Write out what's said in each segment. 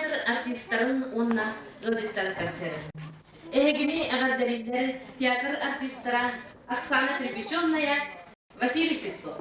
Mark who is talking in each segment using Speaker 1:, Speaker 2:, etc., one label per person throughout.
Speaker 1: театр артистарын уонна ыалдьыттарын концерын. Эһигини эҕэрдэлииллэр театр артистара Оксана Кирпичевная, Василий Слепцов.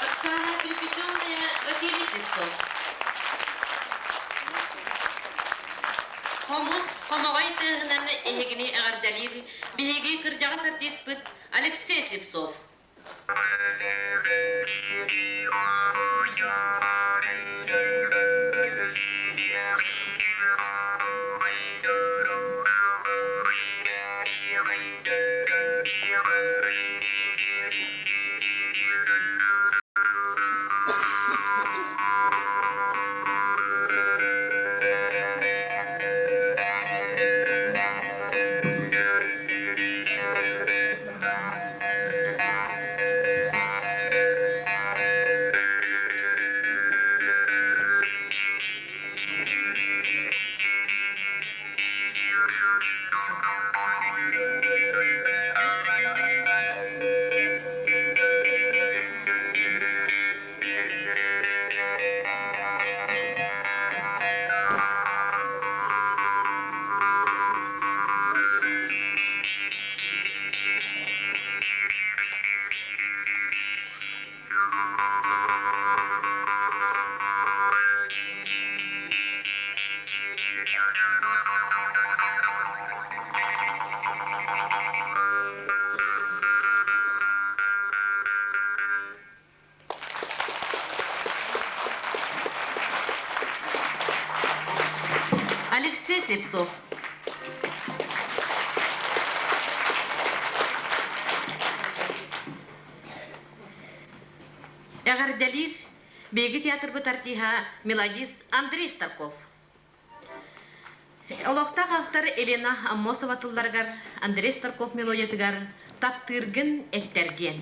Speaker 1: Оксана Перепеченная, Василий Слепцов. Хомус хомоҕой тыаһынан эһигини эҕэрдэлиир биһиги кырдьаҕас артиспыт Алексей Слепцов. Алексей Слепцов. Эҕэрдэлиир биһиги театрбыт артиһа мелодист Андрей Старков. Олохтоох автор Елена Аммосова тылларыгар Андрей Старков мелодиятыгар «Таптыыргын эттэргиэн».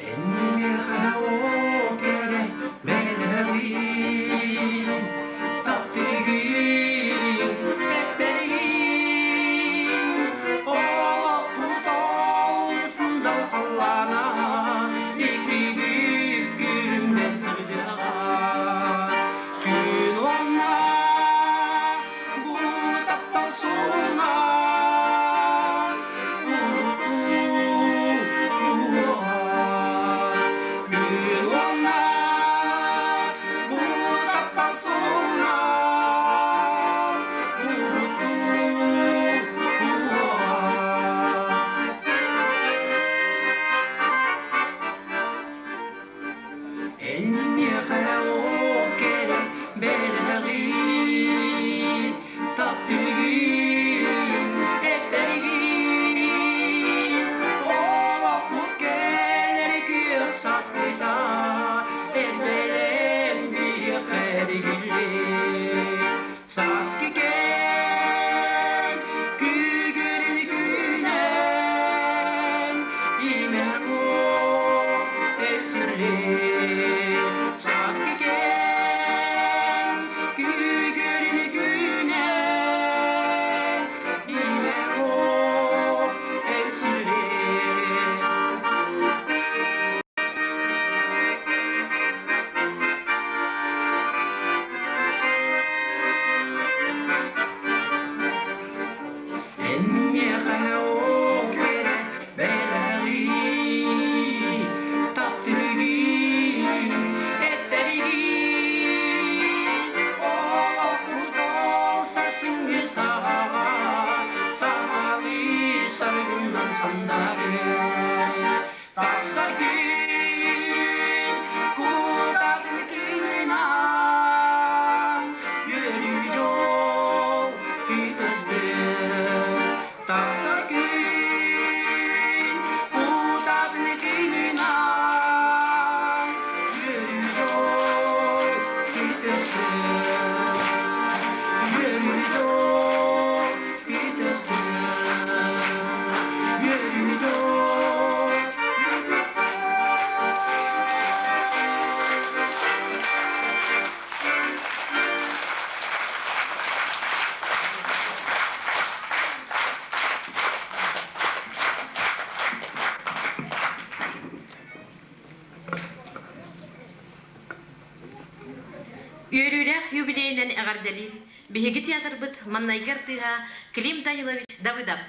Speaker 2: Эн миэхэ оо кэрэ
Speaker 1: Үөрүүлээх юбилейинэн эҕэрдэлиир биһиги театрбыт маҥнайгы артыыһа Клим Данилович Давыдов.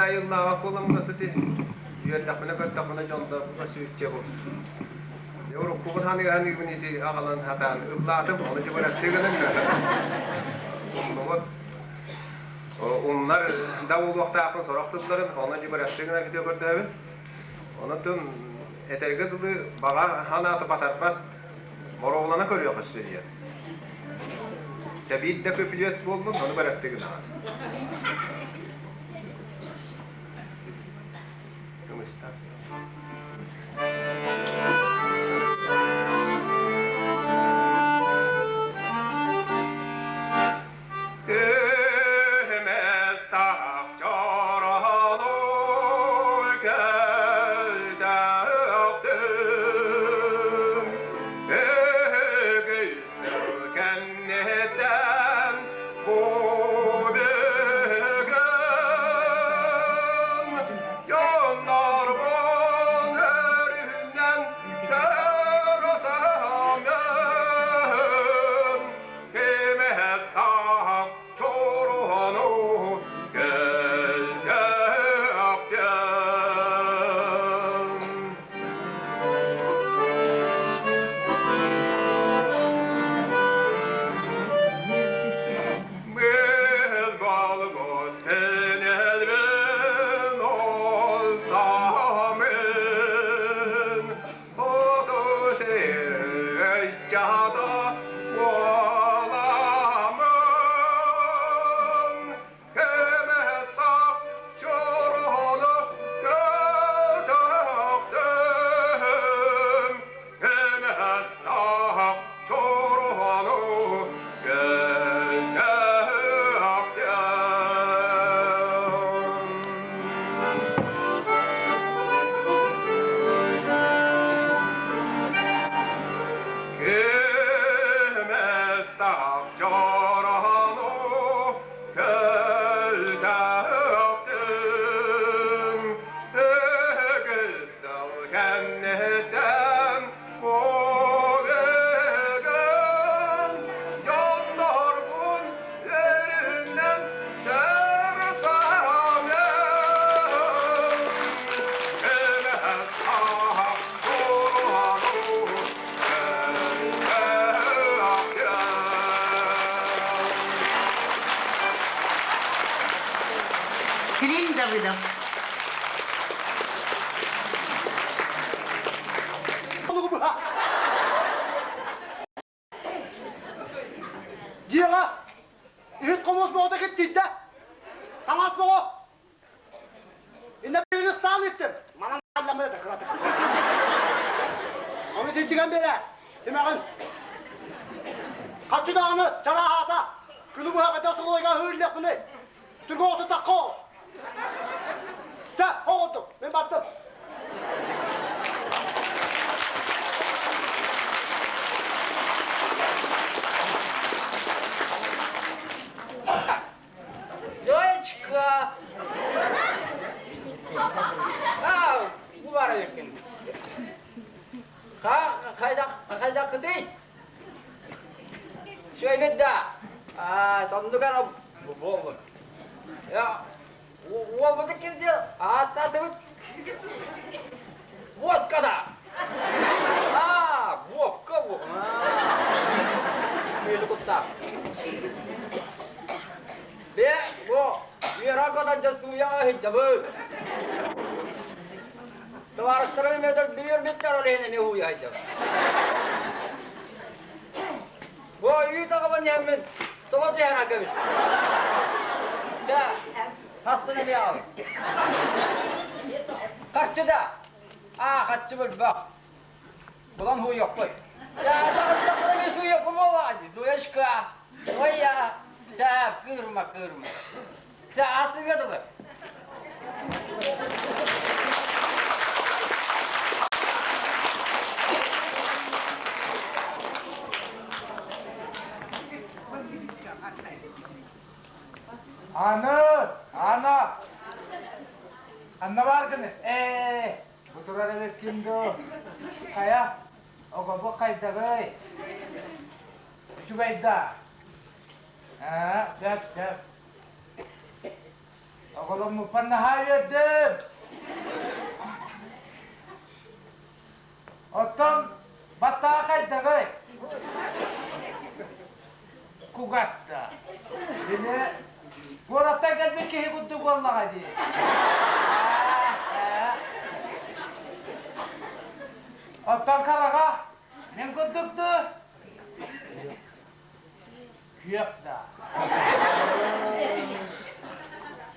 Speaker 2: аайы ыллаабат буоламмын аты үөрдэхпинэ көрдөхпүнэ дьон да өссө бу. Уруккубун ханыгы ити аҕалан хатаан ыллаатым, ону дьыбарастыы гынан умнубут. Умнар да буолуохтаахпын сорох тылларын, ону дьыбарастыы гынан видео көрдөһөбүн. Онон этэргэ дылы баҕа санаата батарбат, боруобалана көрүөх өссө диэн. Тэбиит да күпүлүөт буоллун, ону бырастыы гынаҕын. Көмүстэн.
Speaker 1: Клим Давыдов.
Speaker 3: Дьиэҕэ иһит-хомуос бөҕөтө киттийдэ. Таҥас бөҕө. Иннэ биһиги ыстаан иттим. Манан алламмыт этэ кыратык. Ону тинтигэн биэрэ. Тимэҕин. Хаччы даҕаны чарааһаата. Күнү быһа хата остолуойга аһыы иллэхпиний. Түргө тахха оҕус. Чэ, оҕолдум. Мин бардым.
Speaker 4: Зоечка! А, бу баар эбиккин. Хайдах, хайдаххытый? Үчүгэйбит да? Аа, тоннугар буоллун. Уолбутун ким диэн ааттаатыбыт? Водка да! Аа, водка бу. Мүөлү куттаах. Бе, бу, үөрэ көтөн дьэ сууйаҕа сылдьабыт. Табаарыстарым эмиэ биэрбиттэр ол иһин эмиэ ууйа сылдьабыт. Бу үүт аҕалан иһэммин тоҕо түһэн кэбис. Чэ, хассын эмиэ аҕал. Харчы да? Аа, харчы бөлбөх. Булан һууйуохпут. Чэ, таҕыстахпына эмиэ сууйуохпун буоллаҕа дии. Зоечка, ой я, чэ, кыырма, кыырма. Чэ, асыга дылы.
Speaker 3: Аны, ана, анна бааргын, ээ, бу турар эбиккин дуу, хайа, оҕобу хайдаҕый? Үчүгэй да? Аа, сөп, сөп.
Speaker 5: Оҕоломмуппар наһаа үөрдүм. Оттон баттаҕа хайдаҕый? Кугас да. Били куораттан кэлбит киһи курдук буоллаҕа дии. Оттон хараҕа мин курдук дуу? Күөх да.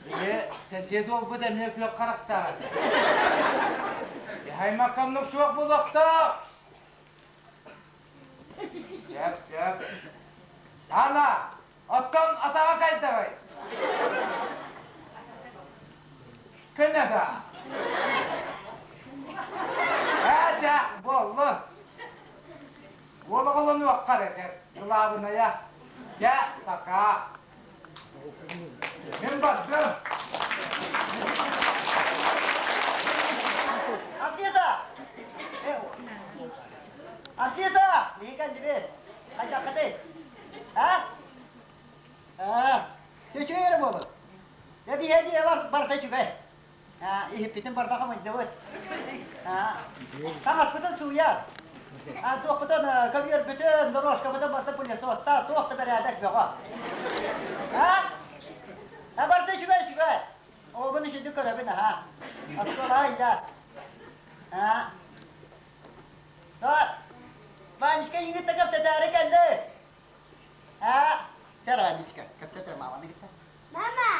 Speaker 5: Били сосед уолбут эмиэ күөх харахтаах этэ. Аймаккамнык суох буолуохтаах. Сөп, сөп. Ана, оттон атаҕа хайдаҕый? Көнө да. Ээ, дьэ, буоллун. Уол оҕолонуоххар этэр, кылаабынайа. Дьэ, пока. Мин бардым.
Speaker 3: Анфиса! Анфиса! Биһиги кэллибит. Хайдаххытый? А? А? Чөчүгэй эрэ буолун. Дьэ биһиги барыта үчүгэй. Иһиппитин бардаха мындыбыт. Таҥаспытын сууйар. Туохпутун көбүөрбүтүн, дорожкабытын барыта пылесостаах, туох да бэрээдэк бөҕө. А? Барыта үчүгэй үчүгэй. Оҕобун үчүгдүк көрөбүн аха. Оскуолаҕа илдьэ. А? Ванечка иҥитте кэпсэтээри кэлли. А? Чэ, Ранечка, кэпсэтэр мааманы кытта.
Speaker 6: Мама,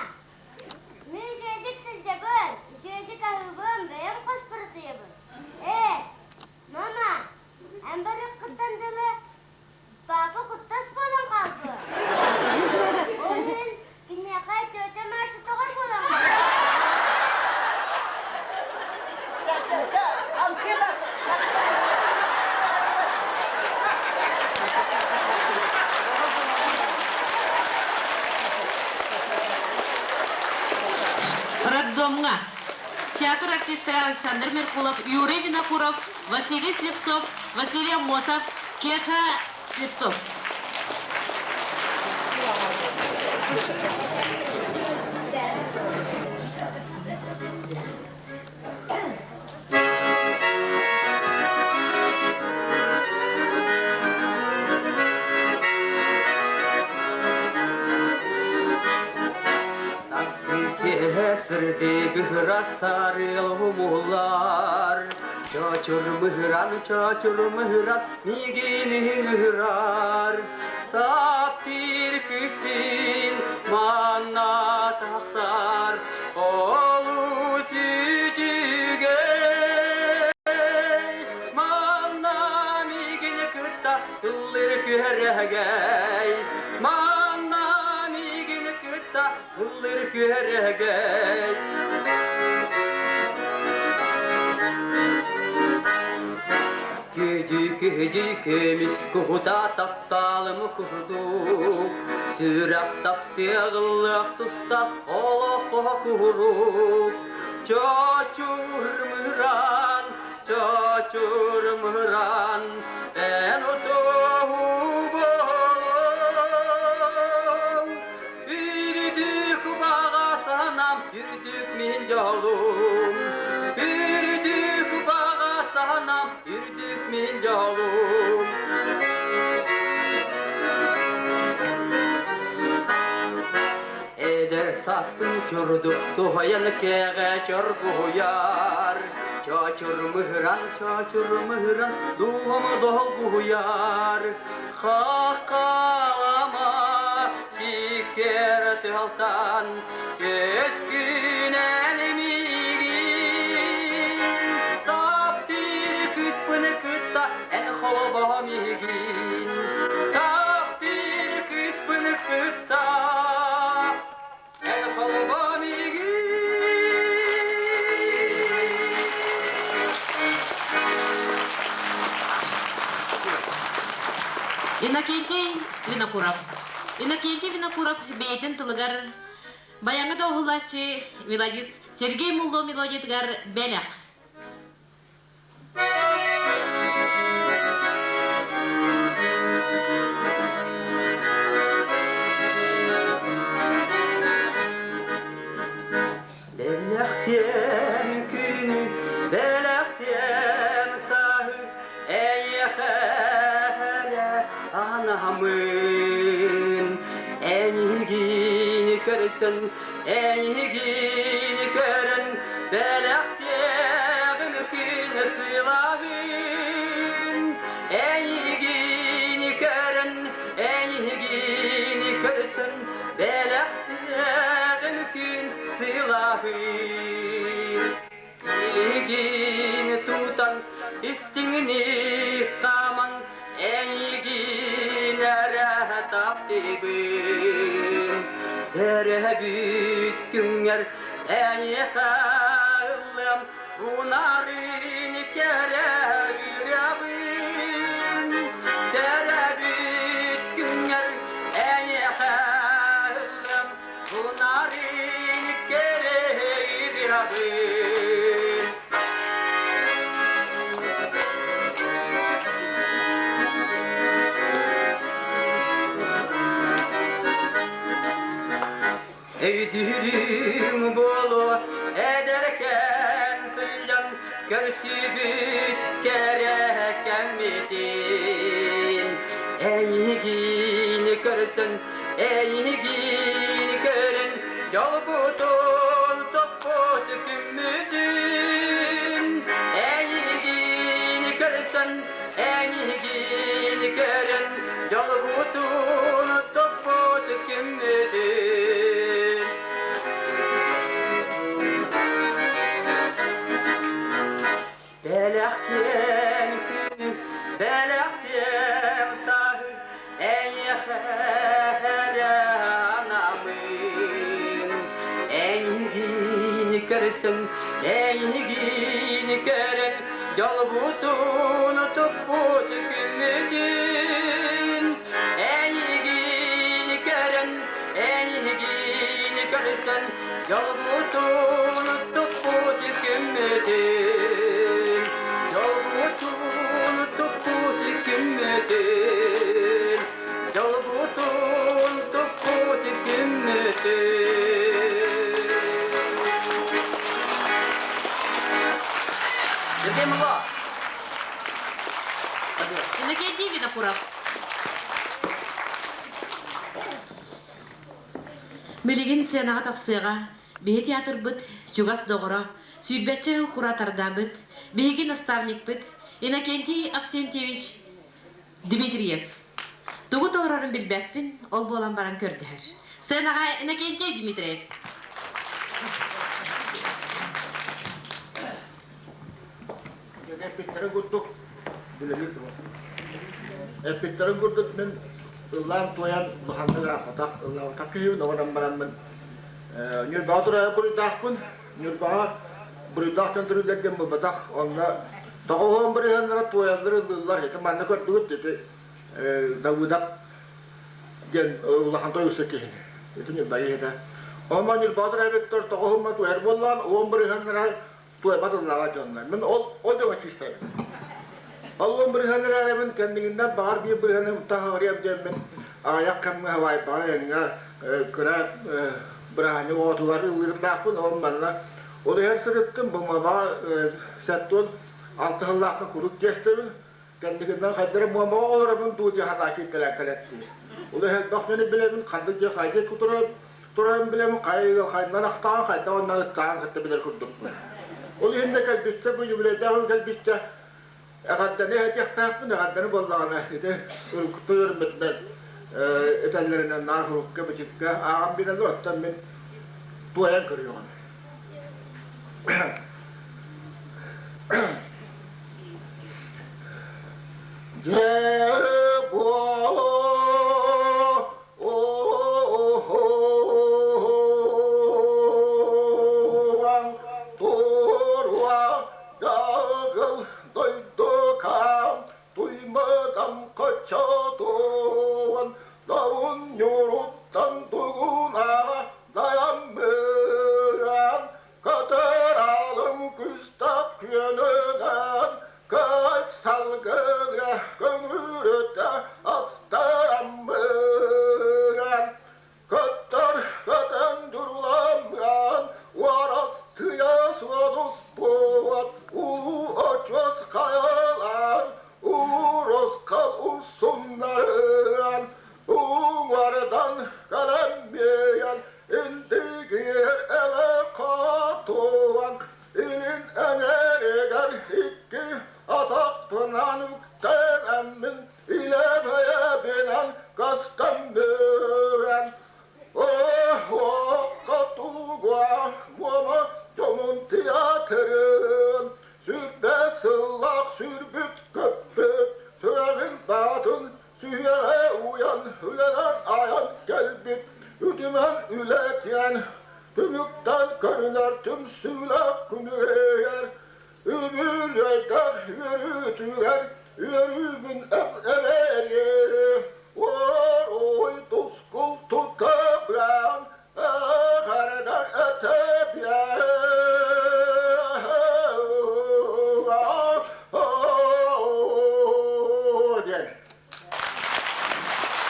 Speaker 6: мин үчүгэйдик сылдьабын, үчүгэйдик аһыыбын, бэйэм хоспор утуйабын. Ээ, мама, эн барыаххыттан дылы папа куттас буолан хаалбыт. Ол иһин киниэхэ тетя Маша тоҕор буолан хаалбыт.
Speaker 3: Чэ, чэ, чэ, Анфиса!
Speaker 1: Роддомҥа театр артистара Александр Меркулов, Юрий Винокуров, Василий Слепцов, Василий Аммосов, Кеша Слепцов.
Speaker 7: Саскын киэһэ сырдыгыра сарыал умуллар, Чочур мыһыран, чочур мыһыран, миигин ыһырар. Таптыыр күстүн манна тахсар, олус үчүгэй. Манна миигин кытта ыллыр күһэрэгэй. Манна миигин кытта ыллыр күһэрэгэй. Күдү-күдү көмүс куһута тапталым курдук, Сүрэх таптыаҕыллыах тустаах олоххо курук. Чочур-мыран, чочур-мыран, эн отоһу болом. Үрдүк баҕа санам, үрдүк мин дьолум. Үрдүк баҕа санам, үрдүк мин дьолум. Эдэр сааспын чордук туһайан кэҕэ чоргуһуйар. Чочур мыһыран, чочур мыһыран, дууһам долгуһуйар. Хаххалама сиккэр тыалтан көскүнэн миигин таптыыр кыыспын кытта эн холбоһо миигин таптыыр кыыспын кытта эн холбо миигин.
Speaker 1: Иннокентий Винокуров. Иннокентий Винокуров бэйэтин тылыгар баяҥы да уһулааччы мелодист Сергей Мулло мелодиятыгар бэлэх.
Speaker 7: анамын. Эйигин көрсөн, эйигин көрөн, бэлэхтиэҕим күн сылаһын. Эйигин көрөн, эйигин көрсөн, бэлэхтиэҕим күн сылаһын. Илигин тутан, истиҥник хааман, эйигин эрэ таптыыбын. Төрөөбүт күҥҥэр эйиэхэ ыллыам, унарын кэрэ ырыабын. Төрөөбүт күҥҥэр эйиэхэ ыллыам, унарын кэрэ ырыабын. Өйдүүрүҥ буолуо эдэркээн сылдьан көрсүбүт кэрэ кэммитин. Эйигин көрсөн, эйигин көрөн, дьолбутун топпут күммүтүн. Эйигин көрсөн, эйигин көрөн, дьолбутун топпут күммүтүн. Бэлэхтиэм күнү, бэлэхтиэм сааһы, эйиэхэ эрэ анамын. Эйигин көрсөн, эйигин көрөн, дьолбутун туппут күммүтүн. Эйигин көрөн, эйигин көрсөн, дьолбутун туппут күммүтүн. Дьолбутун туппут күммүтүн. Дьолбутун туппут күммүтүн. Сергей Мало.
Speaker 1: Иннокентий Винокуров. Билигин сценаҕа тахсыаҕа биһи театрбыт чугас доҕоро, сүүрбэччэ сыл куратордаабыт, биһиги наставникпыт Иннокентий Авсентьевич Дмитриев. Тугу толорорун билбэппин, ол буолан баран көрдөһөр. Сценаҕа Иннокентий Дмитриев.
Speaker 8: Эппиттэрин курдук билэбит Эппиттэрин курдук мин ыллаан туойан улаханнык ырааппатах, ыллаабатах киһибин, оҕонон бараммын Ньурбаҕа турар буруйдаахпын. Ньурбаҕа буруйдаах дьон төрүүллэр диэн буолбатах. Онно тоҕо бырыһыаннара туойаллар ыллыыллар. Ити манна көрдүгүт ити Давыдов диэн улахан тойукса киһини. Ити Ньурба киһитэ. Онно Ньурбаҕа турар эбиттэр тоҕо уһумма туойар буоллаан, уон бырыһыаннара туойбат ыллаҕа дьоннор. Мин ол ол дьоҥо киирсэбин. Ол уон бырыһыан эрээрэбин кэннигиннэн баҕар биир бырыһыаны таһаарыам диэммин аҕыйах кэмҥэ хабайбаҕа эҥҥэ кыра бырааһынньык оҕотугар ыллыырдаахпын. Ол манна ол иһэр сырыттым бу мамаҕа сеттон алта сыллаахха куруук тиэстэбин. Кэннигиннэн хайдары муомаҕа олоробун дуу дии санаа кииртэлээн кэлэттиир. Ол элбэх дьону билэбин, ханнык дьиэ хайдыы турарын билэбин, хайа хайдан ахтаан, хайда онно ыттаан кытта билэр курдукпун. Ол иһин да кэлбиччэ, бу юбилейдаах кэлбиччэ, эҕэрдэни этиэхтээхпин, эҕэрдэни буоллаҕына, ити уруккуттан үөрэммитинэн этэллэринэн наар сурукка, бичиккэ ааҕан биэрэллэр, оттон мин туойан көрүөҕүм. Дьэ буолан туруа дагыл дойдукам туймадам кочотуон давун ньуруттан тугуна dayanmıran Көтөр күстап күөнүнэн көс салгыга көҥүрүтэ астараммыган Көттөр көтөн дуруламган уарастыйа суодус буот улуу очуос хайалар урус кал урсуннарыган. Атахпынан үктэнэммин, илэ бэйэбинэн көстөммүн. Оһуокка тугуа муома дьонун театрын сүрбэ сыллаах сүрбүт көппүт сүрэҕин баатын сүһүөҕэ уйан үлэнэн айан кэлбит үтүмэн үлэтиэн түмүктэн көрүнэр түмсүүлээх күнүгэр үбүлүөйдээх үөрүүтүгэр үөрүүбүн эбэри Ой тускул тутабыан эҕэрдэр этэбиэн диэн.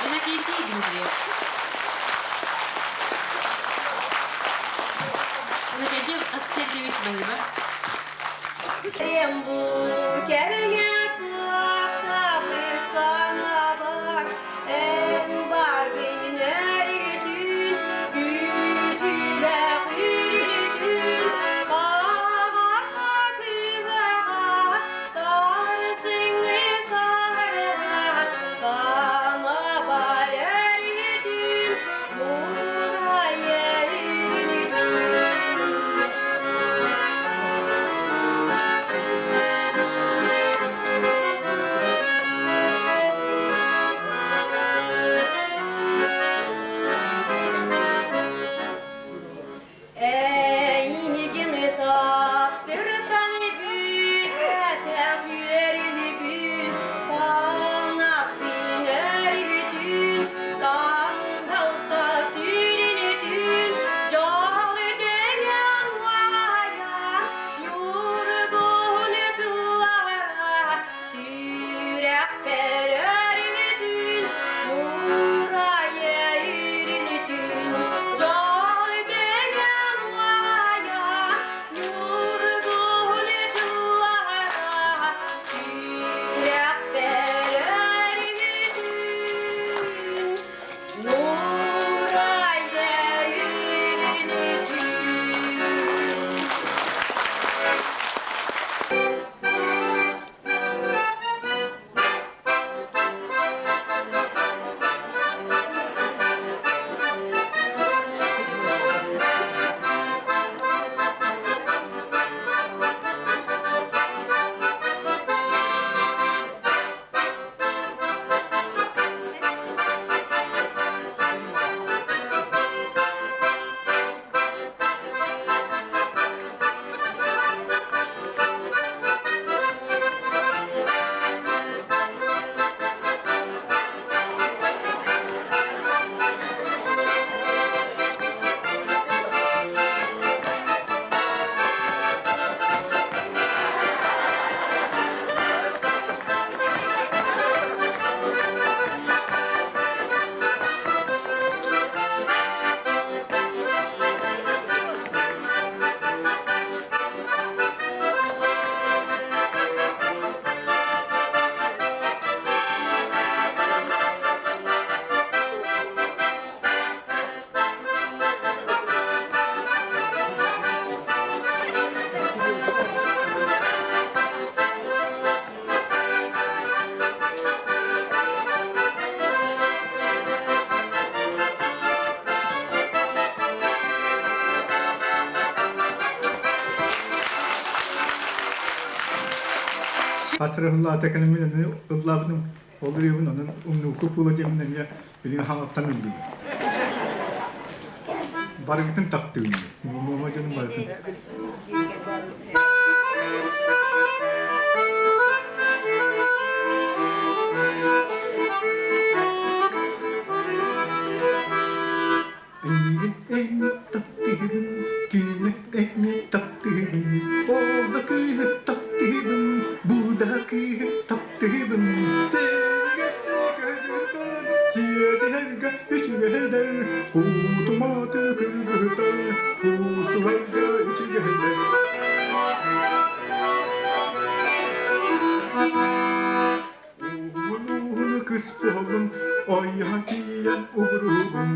Speaker 1: Иннокентий Дмитриев. Иннокентий Сергеевич Баһыыба.
Speaker 9: Кэриҥэ суохтаабыт санаабар эн баргын эргитин күүтүүлээх үргүтүн саҕарга күбэҕэ сарсыҥҥы сарына санаабар эргитин мурайа үргүтүн. Эйигин таптыртан бүппэтэх үөрүүгүн санаттын өрүтүн сандалса сүрүнүтүн дьол дэҥэн уайан ньургуһун тыллара сүрэхпэр өрүтүн мурайа үрүнүтүн дьол дэҥэн уайан ньургуһун тыллара сүрэхпэр өрүтүн мурайа үрүнүтүн.
Speaker 10: Асырыһыллаата кэнэммин эмиэ ыллаабытым ол ырыабын онон умнууку пула диэммин эмиэ билигин хаҥаттан ыллым. Барыгытын таптыыбын. Муома дьонум барытын. Эйигин эйигин таптыыбын, кинини эйигин таптыыбын, ол да кыыһы таптыыбын, бу да кыыһы таптыыбын. Сиэтиһэргэ үчүгэйдэр, куутуматы кыргыһытар, куустуһарга үчүгэйдэр. Уһун-уһун кыс буоллун, ойоһон тиийэн убуруһубун,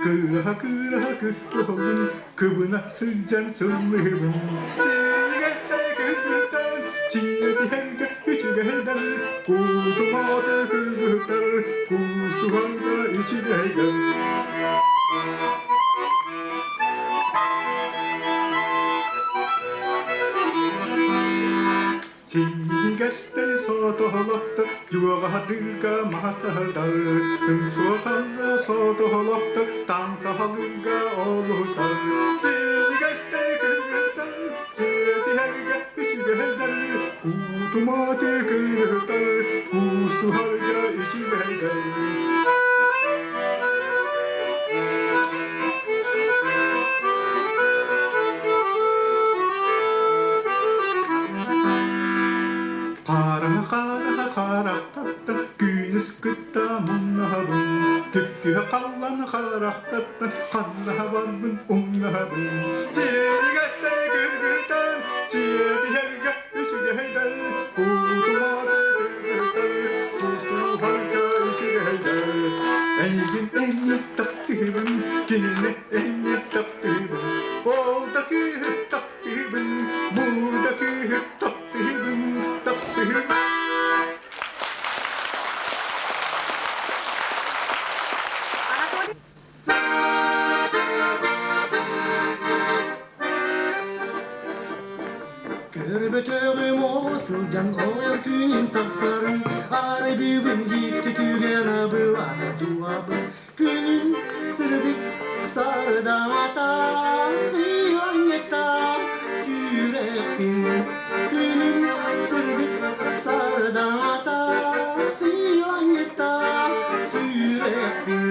Speaker 10: кыыраһа-кыыраһа кыс буоллун, кыбына сылдьан сыллыһыбын. Сиэҕэттэн кыргыттан, сиэтиһэргэ үчүгэйдэр. үчүгэйдэр, Куутумааты кыргыттар, куустуһарга үчүгэйдэр. Синньигэстэй сотоһолохтор, дьуоҕаһатыырга маастаһытар, Ымсуохалла сотоһолохтор, таҥсаһалыырга олуһустар. Синньигэстэй кыргыттар, сиэтиһэргэ үчүгэйдэр, Куутумааты кыргыттар, куустуһарга үчүгэйдэр. Хараха хараха харахтаттан күнүс кытта муннаһабын, Түктүһэ халлан харахтаттан ханнаһа барбын умнаһабын. Сиригэстэй кыргытан сиэтиһэргэ үчүгэйдэр, Куутумааты кыргытар, кустуһарга үчүгэйдэр. Эйигин эмиэ таптыыбын, кинини эмиэ таптыыбын, Ол да кыыһы таптыыбын, бу да кыыһы таптыыбын, таптыыбын.
Speaker 11: Көрбөтөҕүм оҕо сылдьан ойор күнүм тахсарын, Арай бүгүн дьикти түгэн абылата дуһабын. Күнүм сырдык сардаҥата сыйанньыта сүрэхпин. Күнүм сырдык сардаҥата сыйанньыта сүрэхпин.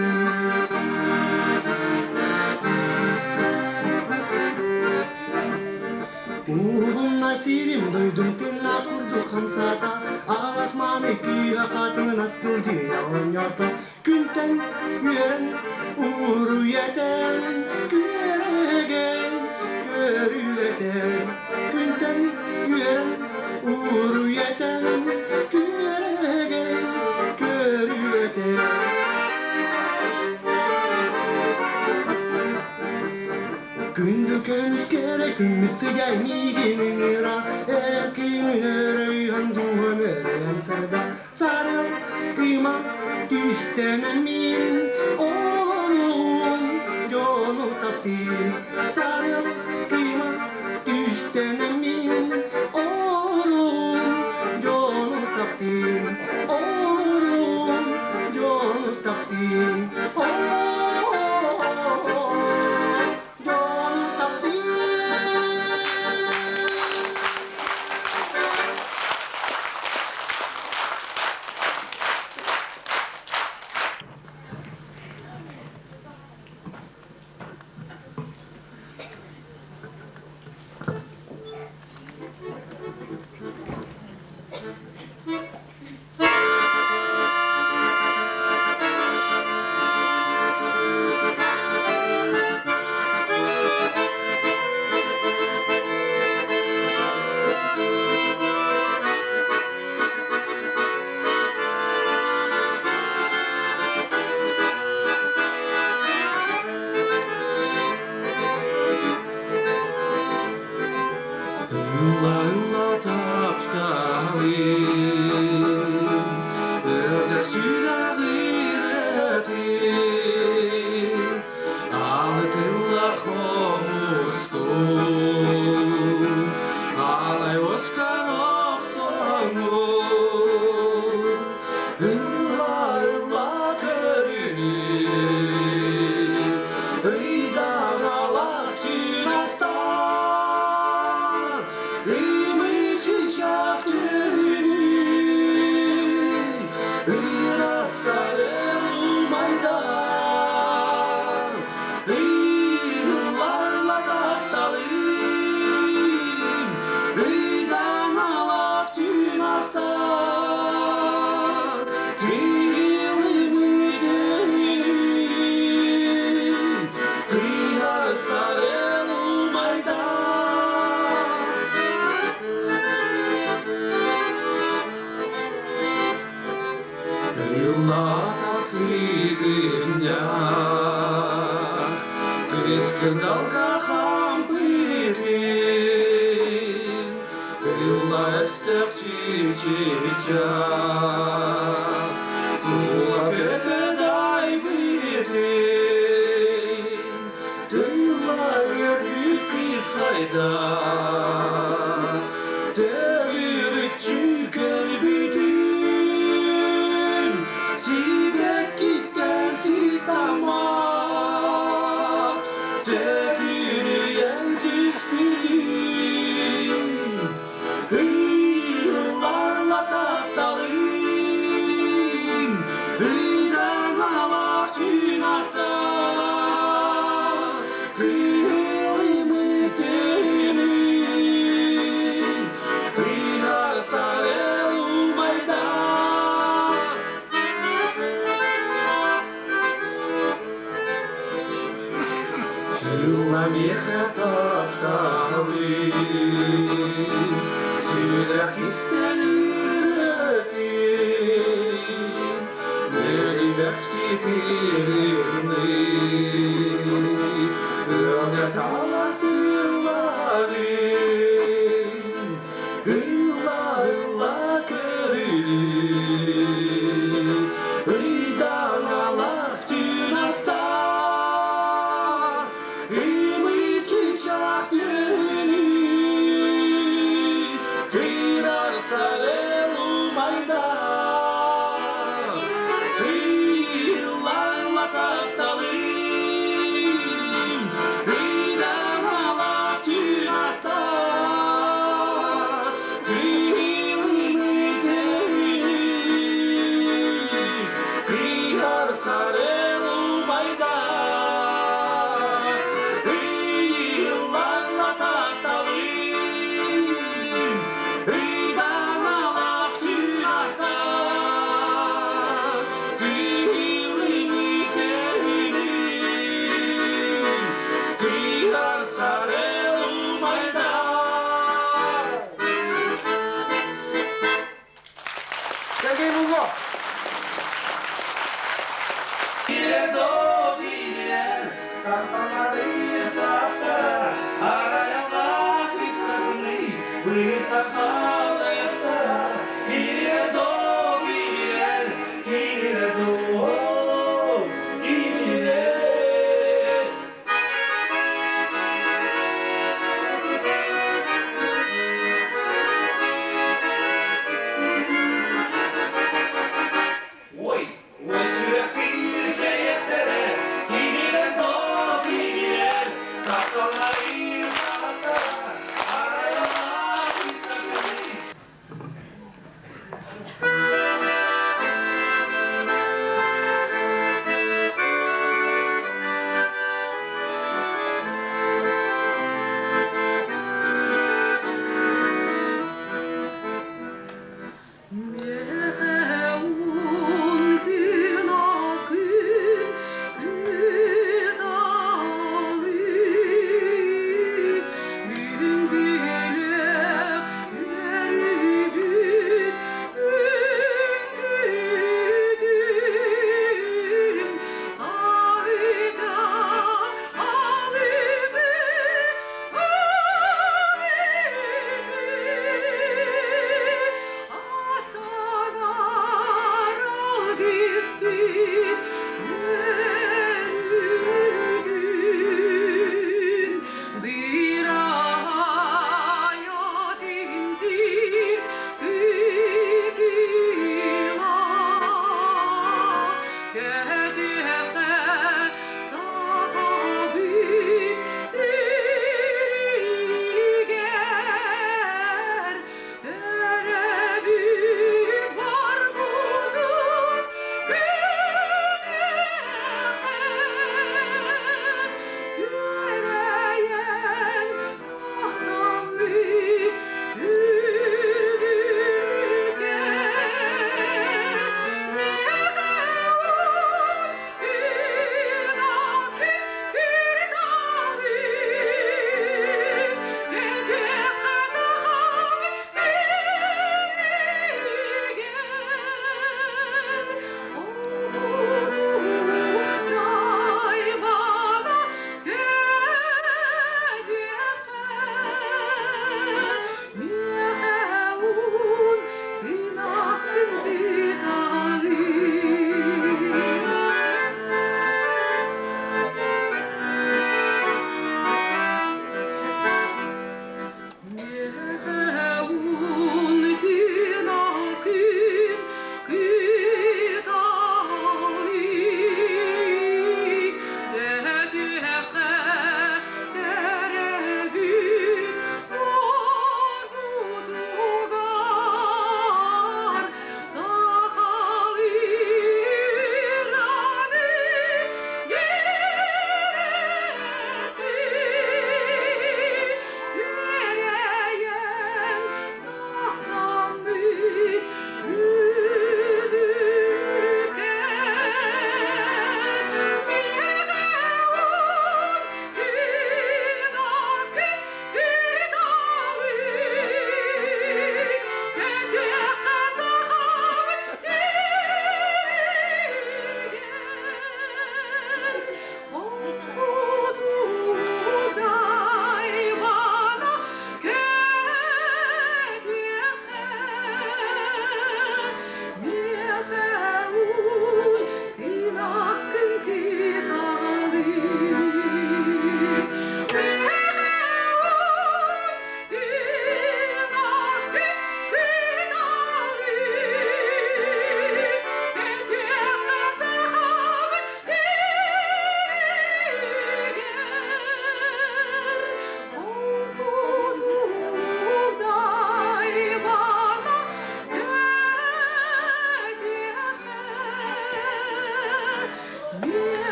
Speaker 11: Уһугунна сирим дойдум тыына курдук хамсаата, Алас мааны кыыһа хатыҥын аскылдьыйа оонньоото. Күнтэн үөрэн уруйэтэн күөрэгэй көрүлэтэн Күнтэн үөрэн уруйэтэн күөрэгэй көрүлэтэн Күндү көмүс кэрэ күммүт сыдьаай миигин ыҥыра, Эрэл кыымын өрөйөн дууһам өрөйөн сырда. Сарыл кыыма түстэнэн мин олоруум дьону таптыыр. Сарыл кыыма түстэнэн мин олоруум дьону таптыыр. Олоруум дьону таптыыр. Дьону таптыыр.
Speaker 12: Ылла, ылла тапталым, Өлөр сүрэҕин этин, Алытылла хомускун, Алай оскар охсоҥҥун, Ылла, ылла көрүнү, Ыйдаҥалах чугастан, Ымыы-чычах түүнүн, Ырасарын умайдан, Ыйылларла тапталым, Ыйдаҥалах түүн астан, Кыйылым Крылата сыгыннях, Кырыскырдалга хампытын, Крыла өстөх чичичи, Чычах Тула көтөдайбытын Тылла өрбүт кыыс хайда Төгүрүччү көрбүтүн Сибэккиттэн сыттаммат Төкүнүйэн түспүтүн Ыылларла тапталым Ыйдаҥалаах түүн аста Кыылымы тыынын Кыыһар сарел умайда. Тылла миэхэ тапталын, сүрэх истэн ырыатын, мэлимэхти кииринни, ыалга талахтыылларын, ылла ылла көрүлүү, ыйдаҥалах түүн аста, Ымый-чычах түүнү, кыырар сарел умайда, Ыйылларла тапталым, ыйдаҥалах түүн аста, Кыылымы түүнү, кыйар сарел умайда, Ыйылларла тапталым, ыйдаҥалах түүн аста, Кыылымы түүнү, кыйар сарел умайда.
Speaker 3: Сергей Мунго.
Speaker 12: Ой, ой, сүрэхтиир кэйэхтэрэ, кинилэр доо кинилэр, тапталларын саҕаттара, арайалаах истэхтэрэ.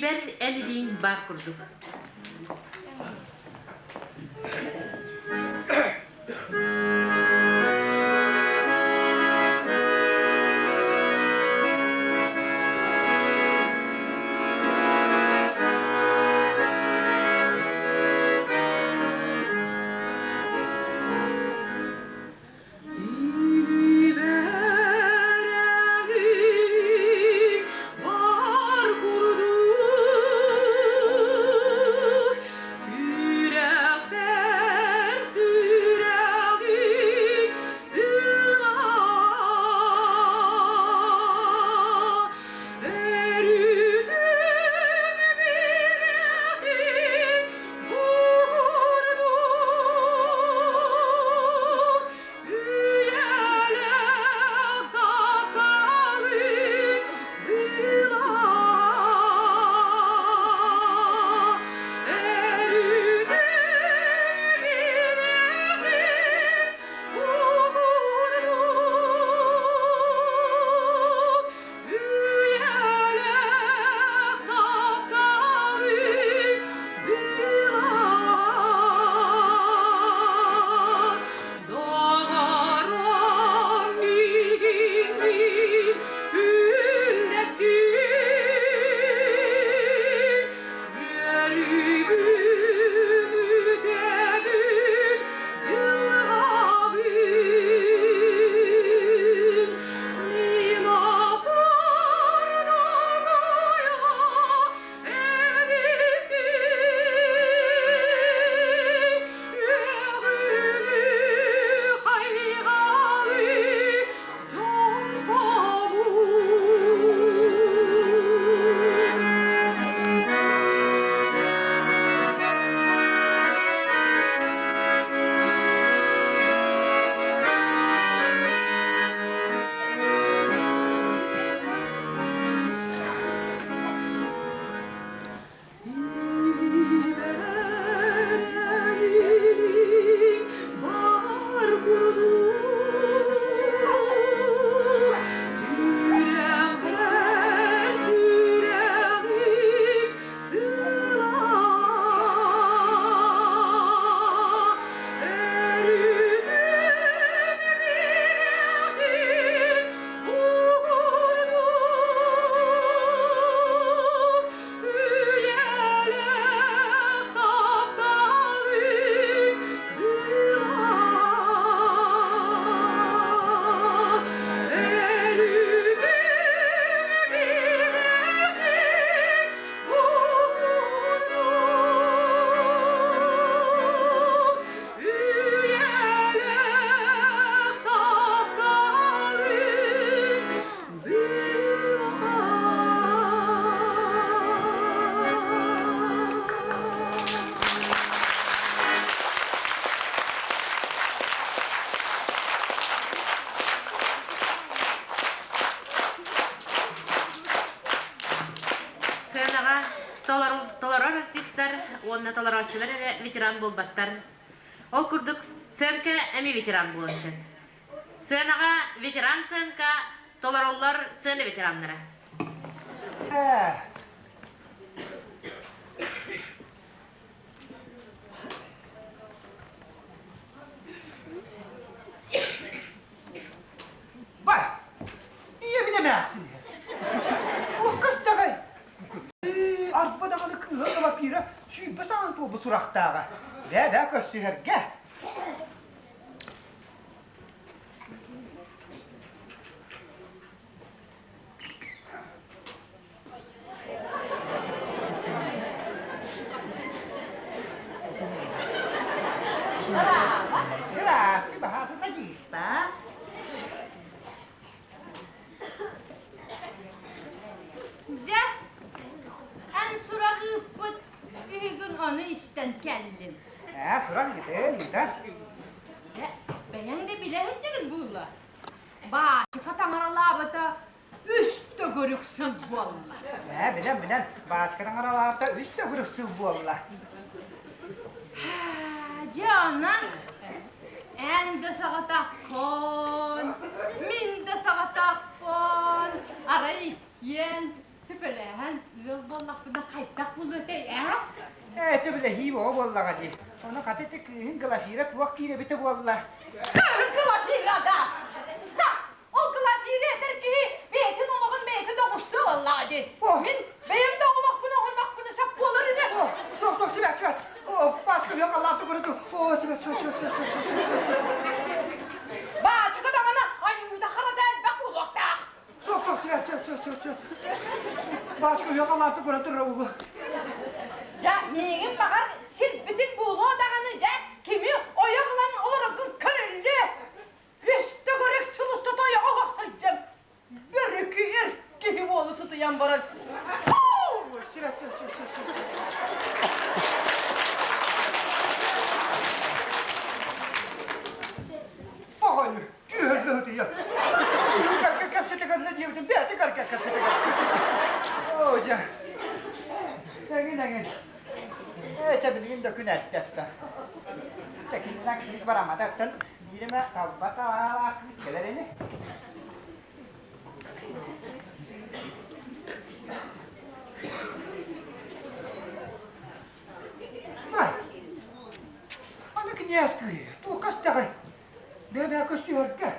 Speaker 1: Илиибэр эн илииҥ баар курдук.
Speaker 9: Бар курдук сүрэхпэр сүрэҕиҥ тыла өрүтүн билэҕин бу курдук Үйэлээх тапталы была Эрүтүн билэҕин бу курдук Үйэлээх тапталы Доҕорум миигинниин үллэстии Үөрүүбүн үтэбин дьылҕабын Мин Бар курдук сүрэхпэр сүрэҕиҥ тыла Өрүтүн билэҕин угурдук Үйэлээх тапталыҥ была Өрүтүн билэҕин угурдук Үйэлээх тапталыҥ
Speaker 1: Сыанаҕа толорор артистар уонна толорооччулар эрэ ветеран буолбаттар. Ол курдук сценка эмиэ ветеран буолан сөп. Сыанаҕа ветеран сценка толороллор сцена ветераннара.
Speaker 10: Бар! Ийэбин эмээхсин! Уоккас даҕай! Арба даҕаны кыыһа Лапира 20 саҥан туолбут сурахтааҕа. Бээ-бээ көрсүһэргэ. Здравствуй, баһаасы садиста.
Speaker 13: Дьэ, эн сурах ыыппыт үһүгүн ону истэн кэллим.
Speaker 10: Ээ, сурах ыытын, ыытар.
Speaker 13: Дьэ, бэйэҥ да билэ сылдьарыҥ буолла. Баачыка таҥаралаабыта үс төгүрүк сыл буолла.
Speaker 10: Ээ, билэн, билэн, баачыка таҥаралаабыта үс төгүрүк сыл буолла.
Speaker 13: Дьэ, онон эн да саҕатаххын, мин да саҕатахпын, арай иккиэн сүпэлээһэн Ыал буоллахпына хайдах буолуо этэй, ээ?
Speaker 14: Ээ, сөбүлэһии бөҕө буоллаҕа дии. Ону хата ити кыыһыҥ Глафира туох диир эбитэ буолла?
Speaker 13: Кыыһыҥ Глафира да! Ха! Ол Глафира этэр киһи бэйэтин олоҕун бэйэтэ да оҕустуо буоллаҕа дии. Мин бэйэм да олохпун оҕуннахпына сөп буолар ини.
Speaker 14: Суох, суох, сибээс, сибээс. О, Пашка, үһү халлаан тугуруду. О, сибээс, сибээс, сибээс, сибээс, сибээс, сибээс.
Speaker 13: Баачыка даҕаны айыыта харата элбэх буолуохтаах.
Speaker 14: Суох, суох, сибээс, сибээс, сибээс, сибээс, сибээс. Баачыка үһү халлаан тугура турар уулу.
Speaker 13: Дьэ, миигин баҕар сирбитин буолуо даҕаны дьэ, кими ойох ылан олороргун көрүллүө. Үс төгүрүк сыл устата ойоҕо оһох сылдьан, бөрүкү киһи буолу сытыйан баран
Speaker 14: Сибээс, сибээс, сибээс, сибээс, сибээс. Баҕайы, түһэллэһитийэ. Кэргэ кэпсэтигэрнэ диэбитим, бэйэтэ кэргэ кэпсэтигэр. Оо, дьэ. Эҥин, эҥин. Ээ, чэ, билигин да күн эрдэттэ. Чэ, кининэн кыыс бараммататтан биир эмэ талба таалаах кыыс кэлэр ини. Ай, аны кинээс кыыһы, туохха истэҕэй? Бэбээ көстүһэргэ.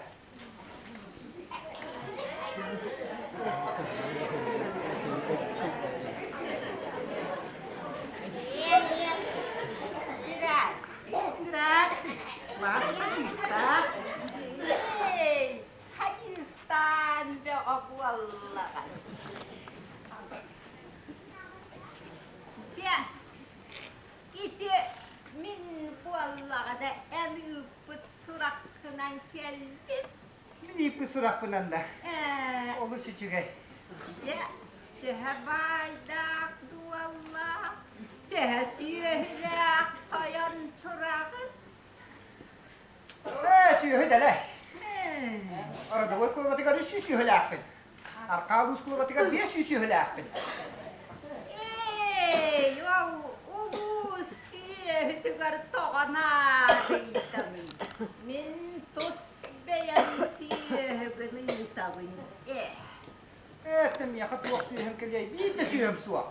Speaker 13: Здрасте. Ваша чиста.
Speaker 15: Эй, хадьыыстаан бөҕө буоллаҕа. Дьэ, ити мин буоллаҕына эн ыыппыт сураххынан кэллим.
Speaker 14: Мин ыыппыт сурахпынан да. Олус үчүгэй.
Speaker 15: Дьэ, төһө баайдаах дуоллаах, төһө сүөһүлээх тойон тураҕын?
Speaker 14: Ээ, сүөһү дэлэй. Ородовой кулубатыгар үс сүүс сүөһүлээхпин. Аркаа улуус кулубатыгар 500 сүөһүлээхпин.
Speaker 15: Эй, ол улуус сүөһүтүгэр тоҕо наадыйдамый? Мин тус бэйэм сүөһүгүн ыытабын ээ.
Speaker 14: Ээ, миэхэ туох сүөһүм кэлиэй, биир да сүөһүм суох.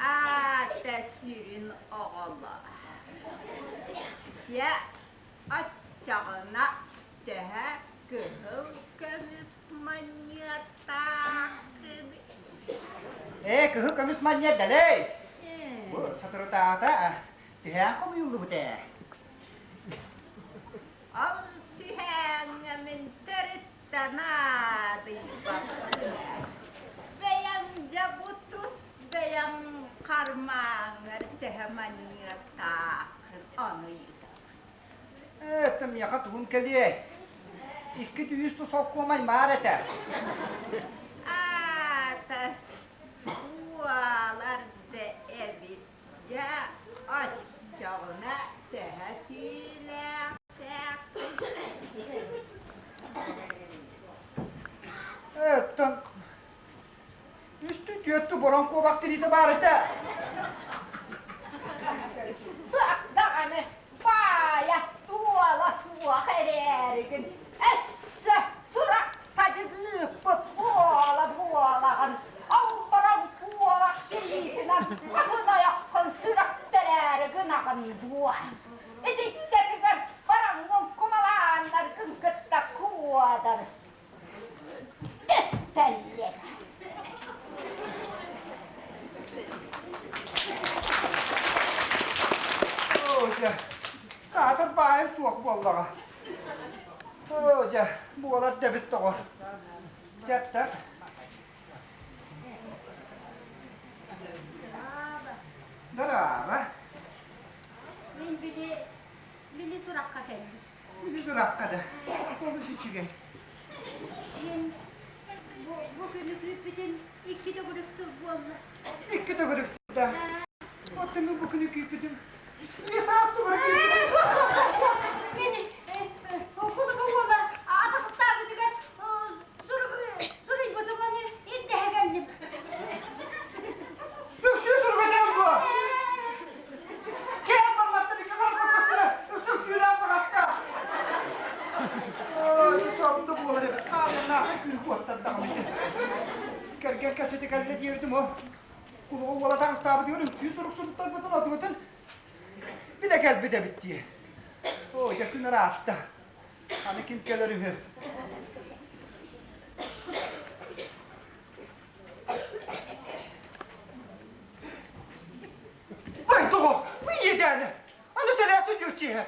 Speaker 15: Аата сүрүн оҕолор. Дьэ, оччоҕуна төһө кыһыл көмүс манньыаттааххын?
Speaker 14: Ээ, кыһыл көмүс манньыат дэлэй! Бу соторутааҕыта түһээн хомуйуллубут ээ.
Speaker 15: Ол түһээҥҥэ мин төрүт да наадыйбаппын ээ. Бэйэҥ дьэ бу тус бэйэҥ хармааҥҥар төһө манньыаттааххын ону ыйытабын.
Speaker 14: Ээ, миэхэ тугум кэлиэй? Икки түүс тус солкуомай маар этэ.
Speaker 15: Аата, уолар да эбит. Дьэ, оччоҕуна төһө түүлээхтээхпин?
Speaker 14: Ээ, оттон үстүү-түөртүү борон куобах тириитэ баар этэ.
Speaker 15: Туох даҕаны баайа туола суох эрээригин өссө сурах садьыгыыппыт буола-буолаҕын олборон куобах тириитинэн хотун ойоххун сүрэхтэрээри гынаҕын дуо? Итиччэтигэр бараҥҥын кумалааннаргын кытта куодарыс. Бүттэллэр.
Speaker 14: Оо, дьэ, саатар баайым суох буоллаҕа. Оо, дьэ, буолар да эбит тоҕо. Дьэ, так. Дорообо.
Speaker 6: Мин били, били сурахха кэллим.
Speaker 14: Били сурахха да, олус үчүгэй.
Speaker 6: Мин бу, бу күнү күүппүтүм икки төгүрүк сыл буолла.
Speaker 14: Икки төгүрүк сыл да. Оттон мин бу күнү күүппүтүм. Үс аас тугура күүппүтүм.
Speaker 6: Суох, суох, суох, суох. Мин кулуба уола атахыстаабытыгар суруйбутум ону ирдэһэ кэллим.
Speaker 14: Үксүү суруга этэн дуо? Кэм барматтан икки харбаттастара үксүүлээх баҕаска. Ой, сонду буолар эбит. Хаалланаахай күүһү куоттардаҕым ити. кэргэн кэпсэтэ кэллэ диэбитим ол. Кулуга уола таҥастаабытыгар үҥсүү сурук суруттарбытын отугутун билэ кэлбит эбит дии. Оо, дьэ күн ыраатта. Аны ким кэлэр үһү? Бай тоҕо, бу иэдээнэ! Аны сэлээ судьууччиһэ.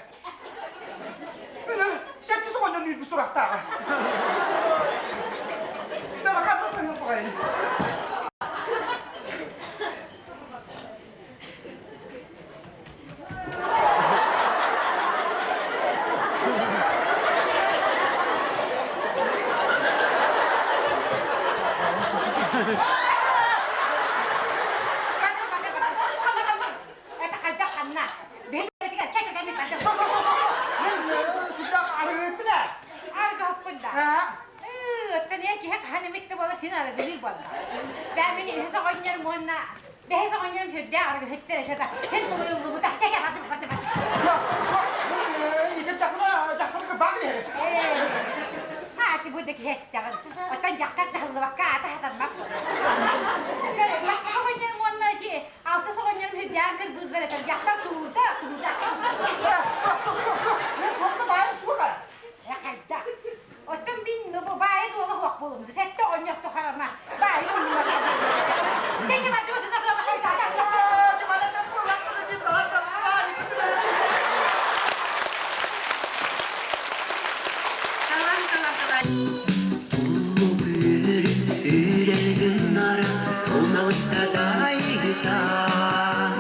Speaker 14: Үнүр сэттис оҕонньон үүрбүт сурахтааҕа. Бэрэханна сыһыан баҕайыны.
Speaker 13: Это хайдах ханна? Биһиги
Speaker 14: Сүрдээх арыгыһыппын ээ.
Speaker 13: Арыгыһыппын да. Оттон эн киһи хаһан эмит да буола син арыгылыы буолла. Бээ мин үһүс оҕонньорум уонна бэһис оҕонньорум сүрдээх арыгыһыттар этэ да син тулуйуллубута. Чэ чэ хатым хатым.
Speaker 14: Ититтэхпинэ дьахтарга баар иһэр.
Speaker 13: Ааты бу да киһи эттэҕин. Оттон дьахтар таһыллыбакка аата хатаммат буолар. Бастакы оҕонньорум уонна ити Алтыс оҕонньорум үрдээн кырбыырбар этэр дьахтар туруурда, туруурда.
Speaker 14: Мен туохта баайым суоҕа.
Speaker 13: Э хайдах? Оттон мин бу баайы дуола суох буолум. Сэттэ оҕонньор тухарама баайы муннума. Чэ, бардыбытына
Speaker 1: Талан талан талан.
Speaker 7: Үүрэн гыннара туналыктадаайыгытаан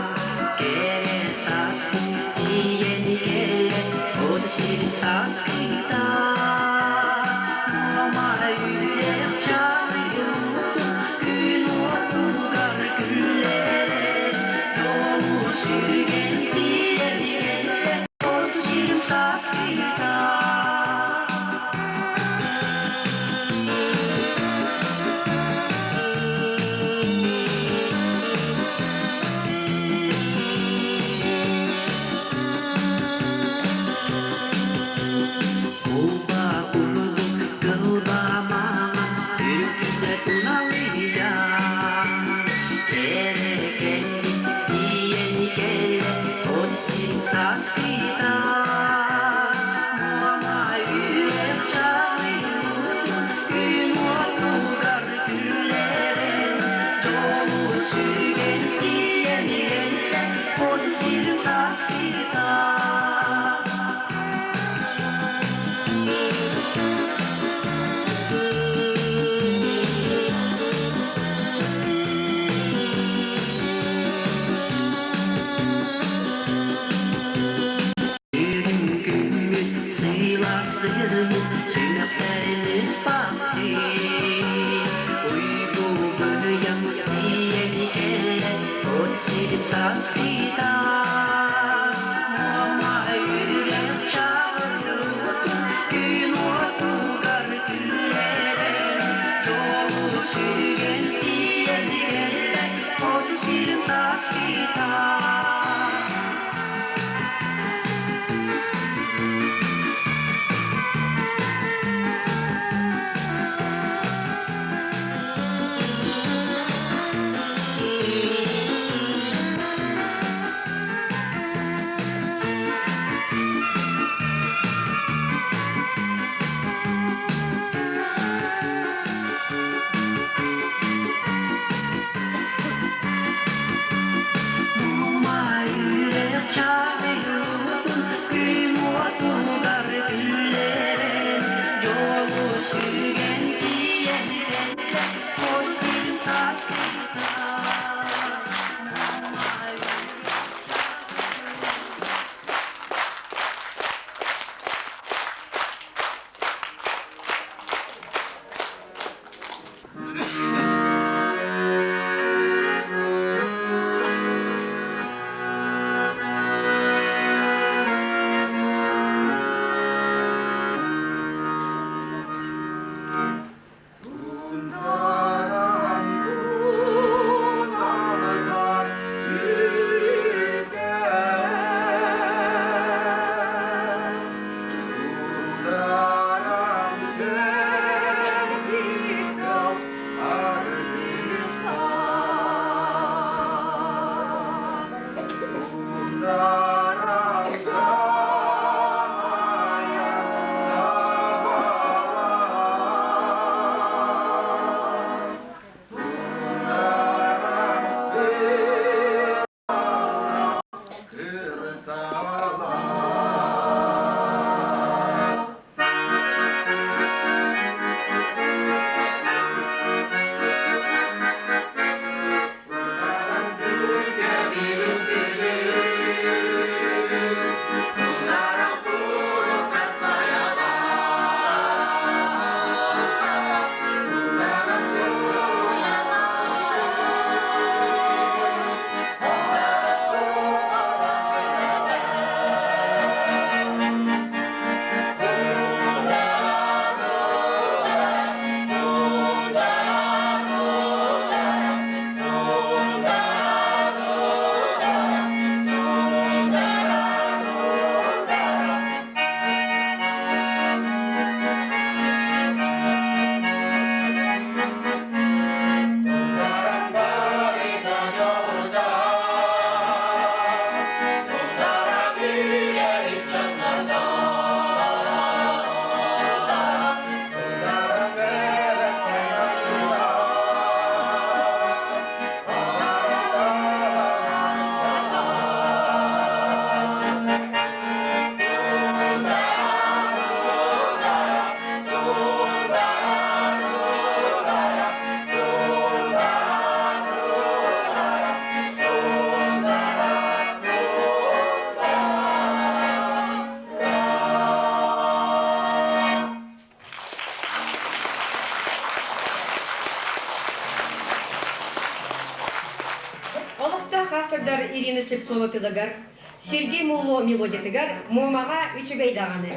Speaker 7: Кэрэ сааскын тиийэн кэллэ от сирин сааскыта Муома үрэх чаайылутун күн уотугар күллэрэн Дьолу сүгэн тиийэн кэллэ от сирин сааскыта. Кулба курдук кылбаамаҥан үрдүнэ туналыйан, Кэрэкэнник тиийэн кэллэ от сирин сааскыта. Муома үрэх чаҕыйбытын күн уотугар күллэрэн, Дьолу сүгэн тиийэн кэллэ от сирин сааскыта. Бүгүн күммүт сыйластырмыт сүмэхтэрин ыспахтыы Уйгу быйаҥ тиийэн кэлэ от сирин саскыта Муома үрэх чаҕыллыбытын күн уотугар күллэрэн Дьолу сүгэн тиийэн кэллэ от сирин саскыта.
Speaker 2: Тундаран туналар үтер, Тундаран сен
Speaker 16: Васильевна Слепцова тылыгар, Сергей Мулло мелодиятыгар Муомаҕа үчүгэй даҕаны.